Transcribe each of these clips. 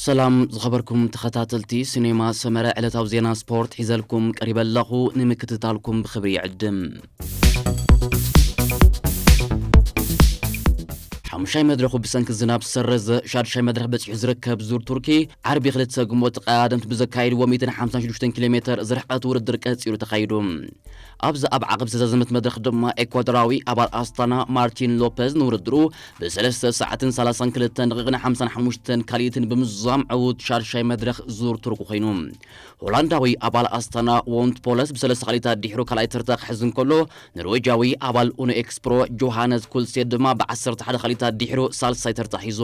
ሰላም ዝኸበርኩም ተኸታተልቲ ሲኔማ ሰመረ፣ ዕለታዊ ዜና ስፖርት ሒዘልኩም ቀሪበ ኣለኹ። ንምክትታልኩም ብኽብሪ ይዕድም። ሓሙሻይ መድረኹ ብሰንኪ ዝናብ ዝሰረዘ ሻድሻይ መድረኽ በጺሑ ዝርከብ ዙር ቱርኪ፣ ዓርቢ ክልተ ግንቦት ተቐዳደምቲ ብዘካየድዎ ሚእትን ሓምሳን ሽዱሽተን ኪሎ ሜተር ዝርሕቀት ውድድር ቀጺሉ ተኻይዱ። ኣብዚ ኣብ ዓቐብ ዝተዛዘመት መድረኽ ድማ ኤኳዶራዊ ኣባል ኣስታና ማርቲን ሎፐዝ ንውድድሩ ብሰለስተ ሰዓትን ሰላሳን ክልተን ደቂቕን ሓምሳን ሓሙሽተን ካልኢትን ብምዝዛም ዕዉት ሻድሻይ መድረኽ ዙር ቱርኩ ኮይኑ። ሆላንዳዊ ኣባል ኣስታና ዎንት ፖለስ ብሰለስተ ካልኢታት ድሕሩ ካልኣይ ተርታ ክሕዝ እንከሎ፣ ኖርዌጃዊ ኣባል ኡኖ ኤክስፕሮ ጆሃነስ ኩልሴድ ድማ ብዓሰርተ ሓደ ካልኢታት ድሕሩ ሳልሳይ ተርታ ሒዙ።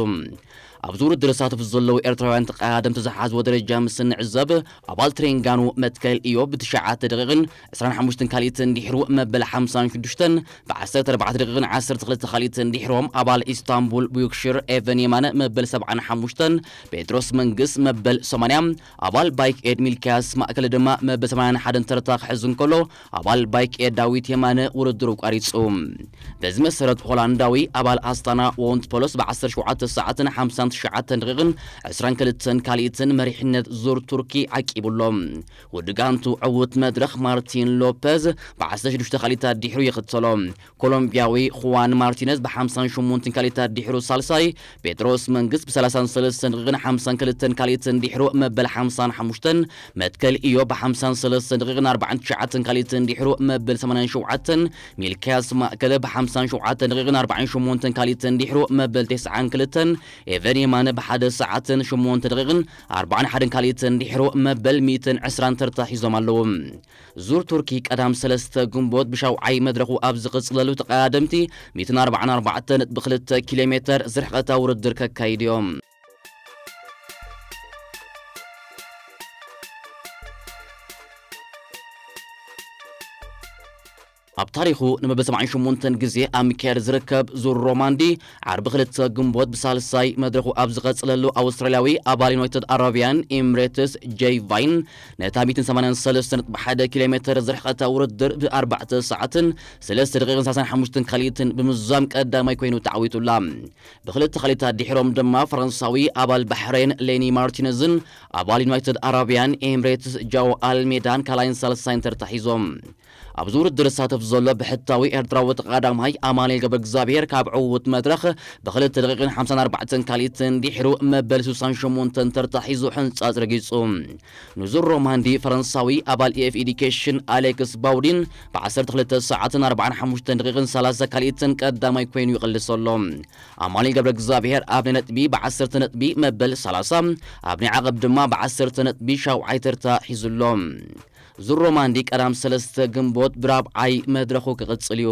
ኣብዚ ውድድር ዝሳተፉ ዘለዉ ኤርትራውያን ተቐዳደምቲ ዝሓዝዎ ደረጃ ምስ እንዕዘብ፣ ኣባል ትሬንጋኑ መትከል ኢዮብ ብትሽዓተ ደቂቕን ዕስራን ሓሙሽተን ካልኢትን ድሕሩ መበል ሓምሳን ሽዱሽተን፣ ብዓሰርተ ኣርባዕተ ደቂቕን ዓሰርተ ክልተ ካልኢትን ድሕሮም ኣባል ኢስታንቡል ቡዩክሽር ኤቨን የማነ መበል ሰብዓን ሓሙሽተን፣ ጴጥሮስ መንግስ መበል ሰማንያ፣ ኣባል ባይክ ኤድ ሚልክያስ ማእከል ድማ መበል ሰማንያን ሓደን ተርታ ክሕዝ እንከሎ፣ ኣባል ባይክ ኤድ ዳዊት የማነ ውድድሩ ቋሪጹ። በዚ መሰረት ሆላንዳዊ ኣባል ኣስታና ዎንት ፖለስ ብዓሰርተ ሸውዓተ ሰዓትን ሓምሳን ትሽዓተን ደቂቕን ዕስራን ክልተን ካልኢትን መሪሕነት ዙር ቱርኪ ዓቂቡ ኣሎ። ወዲ ጋንቱ ዕዉት መድረኽ ማርቲን ሎፐዝ ብዓሰርተ ሽዱሽተ ካልኢታት ድሕሩ ይኽተሎ። ኮሎምቢያዊ ኹዋን ማርቲነዝ ብሓምሳን ሸሞንተን ካልኢታት ድሕሩ ሳልሳይ፣ ጴጥሮስ መንግስት ብሰላሳን ሰለስተን ደቂቕን ሓምሳን ክልተን ካልኢትን ድሕሩ መበል ሓምሳን ሓሙሽተን፣ መትከል ኢዮብ ብሓምሳን ሰለስተን ደቂቕን ኣርባዓን ትሽዓተን ካልኢትን ድሕሩ መበል ሰማንያን ሸውዓተን፣ ሚልክያስ ማእከለ ብሓምሳን ሸውዓተን ደቂቕን ኣርባዓን ሸሞንተን ካልኢትን ድሕሩ መበል ተስዓን ክልተን፣ ኤቨን የማነ ብሓደ ሰዓትን ሸሞንተ ደቂቕን ኣርባዓን ሓደን ካልኢትን ድሕሩ መበል ሚእትን ዕስራን ተርታ ሒዞም ኣለዉ። ዙር ቱርኪ ቀዳም ሰለስተ ግንቦት ብሻውዓይ መድረኹ ኣብ ዝቕጽለሉ ተቐዳደምቲ ሚእትን ኣርባዓን ኣርባዕተን ነጥቢ ክልተ ኪሎ ሜተር ዝርሕቐታ ውድድር ከካይድ እዮም። ኣብ ታሪኹ ንመበል ሰብዓን ሸሞንተን ግዜ ኣብ ምክያድ ዝርከብ ዙር ሮማንዲ፣ ዓርቢ ክልተ ግንቦት ብሳልሳይ መድረኹ ኣብ ዝቐጽለሉ፣ ኣውስትራልያዊ ኣባል ዩናይትድ ኣረቢያን ኤምሬትስ ጄይ ቫይን ነታ ሚእትን ሰማንያን ሰለስተን ነጥቢ ሓደ ኪሎ ሜተር ዝርሕቐታ ውድድር ብኣርባዕተ ሰዓትን ሰለስተ ደቂቕን ሰላሳን ሓሙሽተን ካልኢትን ብምዝዛም ቀዳማይ ኮይኑ ተዓዊቱላ። ብክልተ ካልኢታት ድሕሮም ድማ ፈረንሳዊ ኣባል ባሕሬን ሌኒ ማርቲነዝን ኣባል ዩናይትድ ኣረቢያን ኤምሬትስ ጃኦ ኣልሜዳን ካልኣይን ሳልሳይን ተርታ ሒዞም። ኣብዚ ውድድር ዝሳተፍ ዘሎ ብሕታዊ ኤርትራዊ ተቐዳማይ ኣማኑኤል ገብረ እግዚኣብሔር ካብ ዕዉት መድረኽ ብክልተ ደቂቕን ሓምሳን ኣርባዕተን ካልኢትን ድሕሩ መበል ስሳን ሸሞንተን ተርታ ሒዙ ሕንጻጽ ረጊጹ። ንዙር ሮማንዲ ፈረንሳዊ ኣባል ኤፍ ኤዲኬሽን ኣሌክስ ባውዲን ብዓሰርተ ክልተ ሰዓትን ኣርባዓን ሓሙሽተን ደቂቕን ሰላሳ ካልኢትን ቀዳማይ ኮይኑ ይቕልስ ኣሎ። ኣማኑኤል ገብረ እግዚኣብሔር ኣብ ናይ ነጥቢ ብዓሰርተ ነጥቢ መበል ሰላሳ፣ ኣብ ናይ ዓቐብ ድማ ብዓሰርተ ነጥቢ ሻውዓይ ተርታ ሒዙ ኣሎ። ዙር ሮማንዲ ቀዳም ሰለስተ ግንቦት ብራብዓይ መድረኹ ክቕጽል እዩ።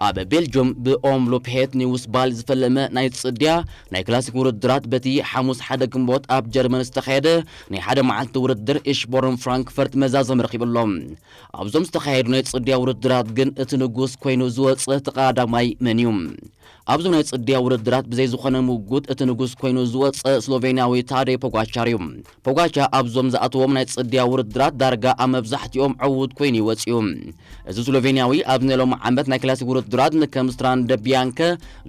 ኣብ ቤልጅየም ብኦምሎፕ ሄት ኒውስ ባል ዝፈለመ ናይ ጽድያ ናይ ክላሲክ ውድድራት በቲ ሓሙስ ሓደ ግንቦት ኣብ ጀርመን ዝተኻየደ ናይ ሓደ መዓልቲ ውድድር ኢሽቦርን ፍራንክፈርት መዛዘሚ ረኺቡ ኣሎ። ኣብዞም ዝተኻየዱ ናይ ጽድያ ውድድራት ግን እቲ ንጉስ ኮይኑ ዝወጸ ተቐዳዳማይ መን እዩ? ኣብዞም ናይ ጽድያ ውድድራት ብዘይ ዝኾነ ምጉት እቲ ንጉስ ኮይኑ ዝወጸ ስሎቬንያዊ ታዴ ፖጋቻር እዩ። ፖጋቻ ኣብዞም ዝኣተዎም ናይ ጽድያ ውድድራት ዳርጋ ኣብ መብዛሕትኦም ዕዉት ኮይኑ ይወጽእ እዩ። እዚ ስሎቬንያዊ ኣብዚ ናይ ሎም ዓመት ናይ ክላሲክ ውድድራት ንከም ስትራንደ ቢያንከ፣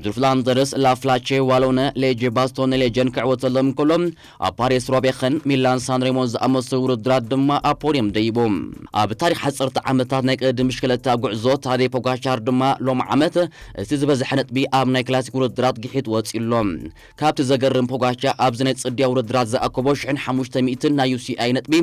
ዙር ፍላንደርስ፣ ላፍላቼ ዋሎነ፣ ሌጀ ባስቶነ ሌጀን ክዕወተሎም እንከሎ፣ ኣብ ፓሪስ ሮቤኸን ሚላን ሳንሬሞን ዝኣመሰሉ ውድድራት ድማ ኣብ ፖድየም ደይቡ። ኣብ ታሪኽ ሓጸርቲ ዓመታት ናይ ቅድድም ብሽክለታ ጉዕዞ ታዴ ፖጋቻር ድማ ሎም ዓመት እቲ ዝበዝሐ ነጥቢ ኣብ ናይ ክላሲክ ውድድራት ግሒጥ ወጺኡ ኣሎ። ካብቲ ዘገርም ፖጋቻ ኣብዚ ናይ ጽድያ ውድድራት ዝኣከቦ ሽሕን ሓሙሽተ ሚእትን ናይ ዩ ሲ ኣይ ነጥቢ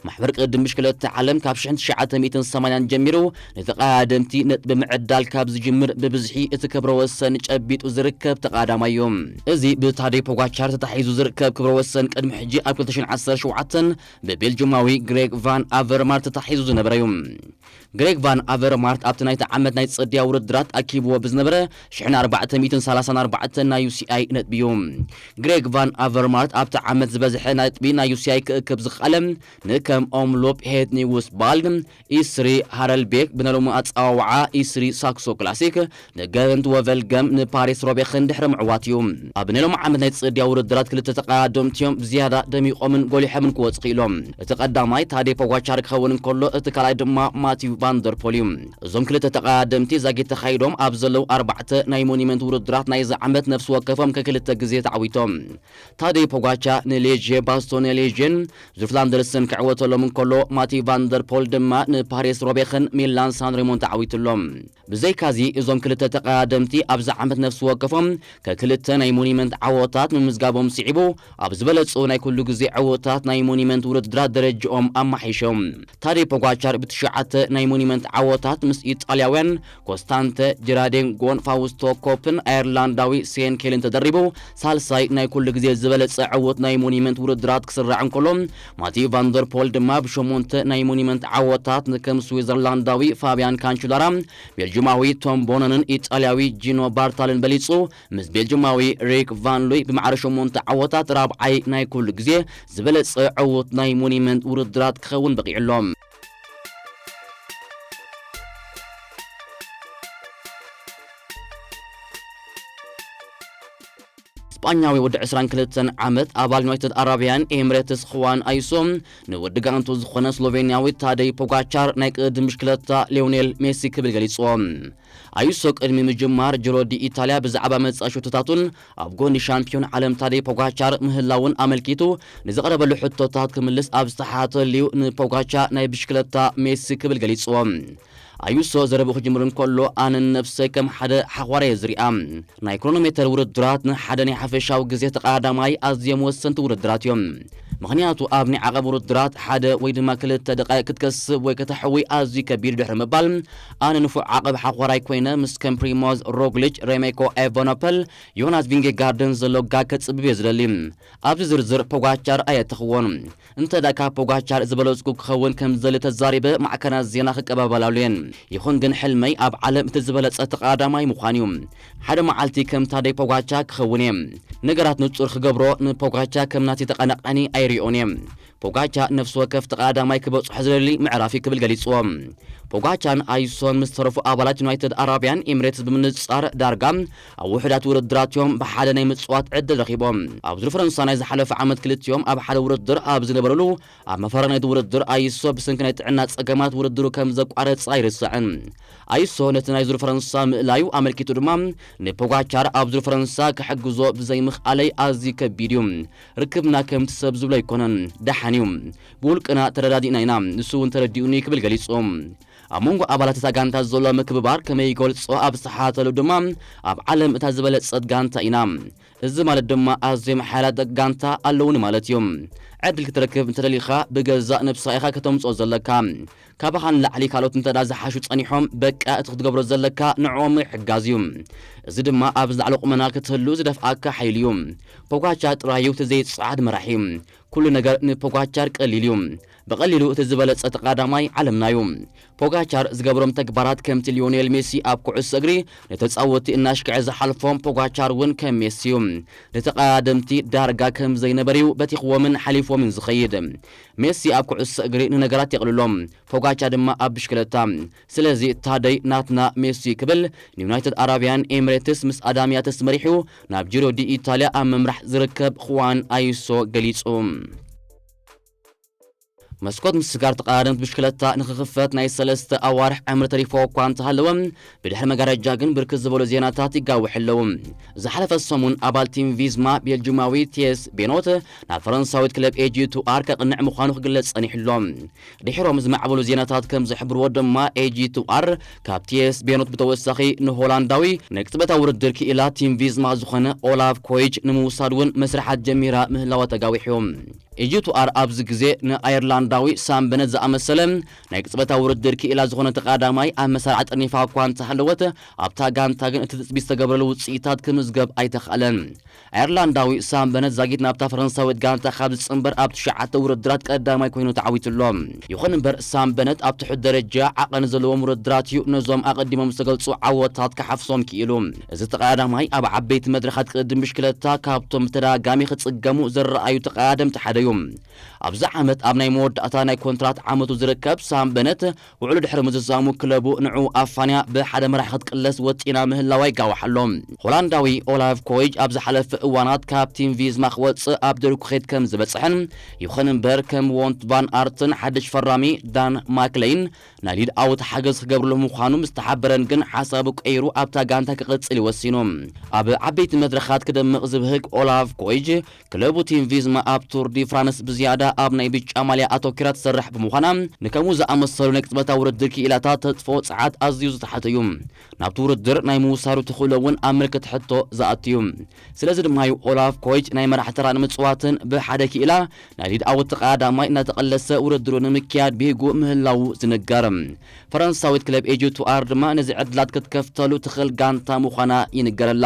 ማሕበር ቅድድም ብሽክለታ ዓለም ካብ ሽሕን ትሽዓተ ሚእትን ሰማንያን ጀሚሩ ንተቐዳደምቲ ነጥቢ ምዕዳል ካብ ዝጅምር ብብዝሒ እቲ ክብረ ወሰን ጨቢጡ ዝርከብ ተቐዳማይ እዩ። እዚ ብታዴ ፖጋቻር ተታሒዙ ዝርከብ ክብረ ወሰን ቅድሚ ሕጂ ኣብ ክልተ ሽሕን ዓሰርተ ሸውዓተን ብቤልጅማዊ ግሬግ ቫን ኣቨርማርት ተታሒዙ ዝነበረ እዩ። ግሬግ ቫን ኣቨርማርት ኣብቲ ናይቲ ዓመት ናይ ጽድያ ውድድራት ኣኪብዎ ብዝነበረ ሽሕን ኣርባዕተ ኣርባዕተ ሚእትን ሰላሳን ኣርባዕተን ናይ ዩ ሲ ኣይ ነጥቢ እዩ። ግሬግ ቫን ኣቨርማርት ኣብቲ ዓመት ዝበዝሐ ነጥቢ ናይ ዩ ሲ ኣይ ክእክብ ዝኸኣለ ንከም ኦምሎፕ ሄት ኒውስ ባልድ፣ ኢስሪ ሃረልቤክ፣ ብናይ ሎሚ ኣጸዋውዓ ኢስሪ ሳክሶ ክላሲክ፣ ንገንት ወቨልገም፣ ንፓሪስ ሮቤኽን ድሕሪ ምዕዋት እዩ። ኣብ ናይ ሎሚ ዓመት ናይ ጽድያ ውድድራት ክልተ ተቐዳደምቲ እዮም ብዝያዳ ደሚቖምን ጎሊሖምን ክወጹ ክኢሎም። እቲ ቀዳማይ ታዴ ፖጋቻር ክኸውን እንከሎ፣ እቲ ካልኣይ ድማ ማቲው ቫንደርፖል እዩ። እዞም ክልተ ተቐዳደምቲ ዛጊት ተኻይዶም ኣብ ዘለዉ ኣርባዕተ ናይ ሞኒመንት ውድድራት ናይዚ ዓመት ነፍሲ ወከፎም ከክልተ ግዜ ተዓዊቶም። ታዴ ፖጋቻ ንሌዥ ባስቶኔ ሌዥን ዙር ፍላንደርስን ክዕወተሎም እንከሎ፣ ማቲ ቫንደርፖል ድማ ንፓሪስ ሮቤኽን ሚላን ሳንሬሞን ተዓዊቱሎም። ብዘይካዚ፣ እዞም ክልተ ተቐዳደምቲ ኣብዚ ዓመት ነፍሲ ወከፎም ከክልተ ናይ ሞኒመንት ዓወታት ምምዝጋቦም ስዒቡ፣ ኣብ ዝበለጹ ናይ ኩሉ ግዜ ዕውታት ናይ ሞኒመንት ውድድራት ደረጃኦም ኣማሒሾም። ታዴ ፖጋቻር ብትሽዓተ ናይ ሞኒመንት ዓወታት ምስ ኢጣልያውያን ኮስታንተ ጅራዴንጎን ፋውስቶ ኮፕን ኣየርላንዳዊ ሴን ኬልን ተደሪቡ፣ ሳልሳይ ናይ ኩሉ ግዜ ዝበለጸ ዕውት ናይ ሞኒመንት ውድድራት ክስራዕ እንከሎ፣ ማቲ ቫንደርፖል ድማ ብሸሞንተ ናይ ሞኒመንት ዓወታት ንከም ስዊዘርላንዳዊ ፋብያን ካንቹላራ፣ ቤልጁማዊ ቶም ቦነንን ኢጣልያዊ ጂኖ ባርታልን በሊጹ፣ ምስ ቤልጁማዊ ሪክ ቫን ሉይ ብማዕረ ሸሞንተ ዓወታት ራብዓይ ናይ ኩሉ ግዜ ዝበለጸ ዕውት ናይ ሞኒመንት ውድድራት ክኸውን በቒዑ ኣሎ። ስጳኛዊ ወዲ ዕስራን ክልተን ዓመት ኣባል ዩናይትድ ኣረቢያን ኤምሬትስ፣ ኹዋን ኣይሶ፣ ንወዲ ጋንቱ ዝኾነ ስሎቬንያዊ ታደይ ፖጋቻር ናይ ቅድድም ብሽክለታ ሊዮኔል ሜሲ ክብል ገሊጽዎ። ኣይሶ ቅድሚ ምጅማር ጅሮ ዲ ኢታልያ ብዛዕባ መጻኢ ሸቶታቱን ኣብ ጎኒ ሻምፒዮን ዓለም ታደይ ፖጋቻር ምህላውን ኣመልኪቱ ንዝቐረበሉ ሕቶታት ክምልስ ኣብ ዝተሓተልዩ፣ ንፖጋቻ ናይ ብሽክለታ ሜሲ ክብል ገሊጽዎ። ኣዩሶ ዘረብኡ ክጅምር እንከሎ፣ ኣነን ነብሰይ ከም ሓደ ሓዃረ እየ ዝሪኣ። ናይ ክሮኖሜተር ውድድራት ንሓደ ናይ ሓፈሻዊ ግዜ ተቐዳዳማይ ኣዝዮም ወሰንቲ ውድድራት እዮም። ምኽንያቱ ኣብ ናይ ዓቐብ ውድድራት ሓደ ወይ ድማ ክልተ ደቃይቕ ክትከስብ ወይ ከተሕዊ ኣዝዩ ከቢድ ድሕሪ ምባል፣ ኣነ ንፉዕ ዓቐብ ሓኾራይ ኮይነ ምስ ከም ፕሪሞዝ ሮግሊች፣ ሬሜኮ ኤቨኖፐል፣ ዮናስ ቪንጌጋርድን ዘሎ ጋግ ከጽብብ እየ ዝደሊ። ኣብዚ ዝርዝር ፖጋቻር ኣየእተኽዎን። እንተ ደኣ ካብ ፖጋቻር ዝበለጽኩ ክኸውን ከም ዝደሊ ተዛሪበ ማዕከናት ዜና ክቀባበላሉ እየን። ይኹን ግን ሕልመይ ኣብ ዓለም እቲ ዝበለጸ ተቐዳዳማይ ምዃን እዩ። ሓደ መዓልቲ ከም ታደይ ፖጋቻ ክኸውን እየ። ነገራት ንጹር ክገብሮ ንፖጋቻ ከም ናተይ ተቐናቓኒ ኣይሪኦን እየ። ፖጋቻ ነፍሲ ወከፍ ተቐዳዳማይ ክበጽሖ ዝደሊ ምዕራፍ እዩ ክብል ገሊጽዎ። ፖጋቻን ኣይሶን ምስ ተረፉ ኣባላት ዩናይትድ ኣረቢያን ኤምሬትስ ብምንጻር ዳርጋ ኣብ ውሑዳት ውድድራት እዮም ብሓደ ናይ ምጽዋት ዕድል ረኺቦም። ኣብ ዙር ፈረንሳ ናይ ዝሓለፈ ዓመት ክልቲኦም ኣብ ሓደ ውድድር ኣብ ዝነበሩሉ፣ ኣብ መፈረ ናይቲ ውድድር ኣይሶ ብሰንኪ ናይ ጥዕና ጸገማት ውድድሩ ከም ዘቋረጸ ኣይርስዕን። ኣይሶ ነቲ ናይ ዙር ፈረንሳ ምእላዩ ኣመልኪቱ ድማ ንፖጋቻር ኣብ ዙር ፈረንሳ ክሕግዞ ብዘይምኽኣለይ ኣዝዩ ከቢድ እዩ። ርክብና ከምቲ ሰብ ዝብሎ ኣይኮነን። ደሓን እዩ። ብውልቅና ተረዳዲእና ኢና። ንሱ እውን ተረዲኡኒ ክብል ገሊጹ። ኣብ መንጎ ኣባላት እታ ጋንታ ዘሎ ምክብባር ከመይ ይገልጾ ኣብ ዝተሓተሉ ድማ፣ ኣብ ዓለም እታ ዝበለጸት ጋንታ ኢና። እዚ ማለት ድማ ኣዝዮም ሓያላት ደቂ ጋንታ ኣለውኒ ማለት እዩ። ዕድል ክትረክብ እንተደሊኻ ብገዛእ ነብስኻ ኢኻ ከተምጽኦ ዘለካ። ካባኻ ንላዕሊ ካልኦት እንተ ደኣ ዝሓሹ ጸኒሖም፣ በቃ እቲ ክትገብሮ ዘለካ ንዕኦም ምሕጋዝ እዩ። እዚ ድማ ኣብ ዝለዓለ ቁመና ክትህሉ ዝደፍኣካ ሓይሊ እዩ። ፖጋቻር ጥራይ እዩ እቲ ዘይጸዓድ መራሒ። ኩሉ ነገር ንፖጋቻር ቀሊል እዩ። ብቐሊሉ እቲ ዝበለጸ ተቐዳዳማይ ዓለምና እዩ። ፖጋቻር ዝገብሮም ተግባራት ከምቲ ሊዮኔል ሜሲ ኣብ ኩዕሶ እግሪ ንተጻወትቲ እናሽክዐ ዝሓልፎም፣ ፖጋቻር እውን ከም ሜሲ እዩ። ንተቐዳደምቲ ዳርጋ ከም ዘይነበረ እዩ በቲኽዎምን ሓሊፍዎምን ዝኸይድ። ሜሲ ኣብ ኩዕሶ እግሪ ንነገራት የቕልሎም፣ ፖጋቻ ድማ ኣብ ብሽክለታ። ስለዚ ታደይ ናትና ሜሲ ክብል ንዩናይትድ ኣረቢያን ኤምሬትስ ምስ ኣዳም ያተስ መሪሑ ናብ ጂሮ ዲ ኢታልያ ኣብ ምምራሕ ዝርከብ ኹዋን ኣይሶ ገሊጹ። መስኮት ምስጋር ተቐዳደምቲ ብሽክለታ ንኽኽፈት ናይ ሰለስተ ኣዋርሕ ዕምሪ ተሪፎ እኳ እንተሃለወ፣ ብድሕሪ መጋረጃ ግን ብርክት ዝበሉ ዜናታት ይጋውሑ ኣለዉ። ዝሓለፈ ሰሙን ኣባል ቲም ቪዝማ ቤልጂማዊ ቲየስ ቤኖት ናብ ፈረንሳዊት ክለብ ኤጂ ቱ ኣር ከቕንዕ ምዃኑ ክግለጽ ጸኒሑ ኣሎ። ድሒሮም ዝማዕበሉ ዜናታት ከም ዝሕብርዎ ድማ፣ ኤጂ ቱ ኣር ካብ ቲኤስ ቤኖት ብተወሳኺ ንሆላንዳዊ ናይ ቅጽበታዊ ውድድር ክኢላ ቲም ቪዝማ ዝኾነ ኦላፍ ኮይች ንምውሳድ እውን መስርሓት ጀሚራ ምህላዋ ተጋዊሑ። ኤጂ ቱ ኣር ኣብዚ ግዜ ንኣየርላንዳዊ ሳም በነት ዝኣመሰለ ናይ ቅጽበታዊ ውድድር ክኢላ ዝኾነ ተቐዳማይ ኣብ መሳርዓ ጠኒፋ እኳ እንተሃለወት፣ ኣብታ ጋንታ ግን እቲ ትጽቢት ዝተገብረሉ ውጽኢታት ክምዝገብ ኣይተኻእለን። ኣየርላንዳዊ ሳም በነት ዛጊት ናብታ ፈረንሳዊት ጋንታ ካብ ዝጽንበር ኣብ ትሽዓተ ውድድራት ቀዳማይ ኮይኑ ተዓዊቱ ኣሎ። ይኹን እምበር ሳም በነት ኣብ ትሑት ደረጃ ዓቐን ዘለዎም ውድድራት እዩ ነዞም ኣቐዲሞም ዝተገልጹ ዓወታት ክሓፍሶም ክኢሉ። እዚ ተቐዳዳማይ ኣብ ዓበይቲ መድረኻት ቅድድም ብሽክለታ ካብቶም ብተደጋጋሚ ክጽገሙ ዝረኣዩ ተቐዳደምቲ ሓደ እዩ። ኣብዚ ዓመት ኣብ ናይ መወዳእታ ናይ ኮንትራት ዓመቱ ዝርከብ ሳም በነት ውዕሉ ድሕሪ ምዝዛሙ ክለቡ ንዑ ኣፋንያ ብሓደ መራሕ ክትቅለስ ወጢና ምህላዋ ይጋዋሕ ኣሎ። ሆላንዳዊ ኦላቭ ኮይጅ ኣብ ዝሓለፈ እዋናት ካብ ቲም ቪዝማ ክወጽእ ኣብ ደርኩ ኸይድ ከም ዝበጽሐን፣ ይኹን እምበር ከም ዎንት ቫን ኣርትን ሓድሽ ፈራሚ ዳን ማክለይን ናይ ሊድ ኣውት ሓገዝ ክገብርሉ ምዃኑ ምስ ተሓበረን ግን ሓሳቡ ቀይሩ ኣብታ ጋንታ ክቕጽል ይወሲኑ። ኣብ ዓበይቲ መድረኻት ክደምቕ ዝብህግ ኦላቭ ኮይጅ ክለቡ ቲም ቪዝማ ኣብ ቱር ዲ ፍራንስ ብዝያዳ ኣብ ናይ ብጫ ማልያ ኣተኪራ ትሰርሕ ብምዃና፣ ንከምኡ ዝኣመሰሉ ናይ ቅጽበታዊ ውድድር ክኢላታት ተጥፍኦ ጸዓት ኣዝዩ ዝተሓተ እዩ። ናብቲ ውድድር ናይ ምውሳዱ ተኽእሎ እውን ኣብ ምልክት ሕቶ ዝኣቱ እዩ። ስለዚ ድማ እዩ ኦላፍ ኮይጅ ናይ መራሕ ተራ ንምጽዋትን ብሓደ ክኢላ ናይ ሊድ ኣውት ተቐዳዳማይ እናተቐለሰ ውድድሩ ንምክያድ ብሂጉ ምህላዉ ዝንገር። ፈረንሳዊት ክለብ ኤጂ ቱ ኣር ድማ ነዚ ዕድላት ክትከፍተሉ ትኽእል ጋንታ ምዃና ይንገረላ።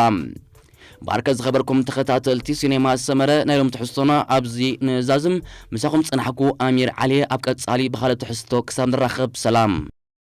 ባርከ ዝኸበርኩም ተኸታተልቲ ሲኔማ ሰመረ፣ ናይ ሎም ትሕዝቶና ኣብዚ ንዛዝም። ምሳኹም ጸናሕኩ ኣሚር ዓሊ። ኣብ ቀጻሊ ብኻልእ ትሕዝቶ ክሳብ ንራኸብ ሰላም።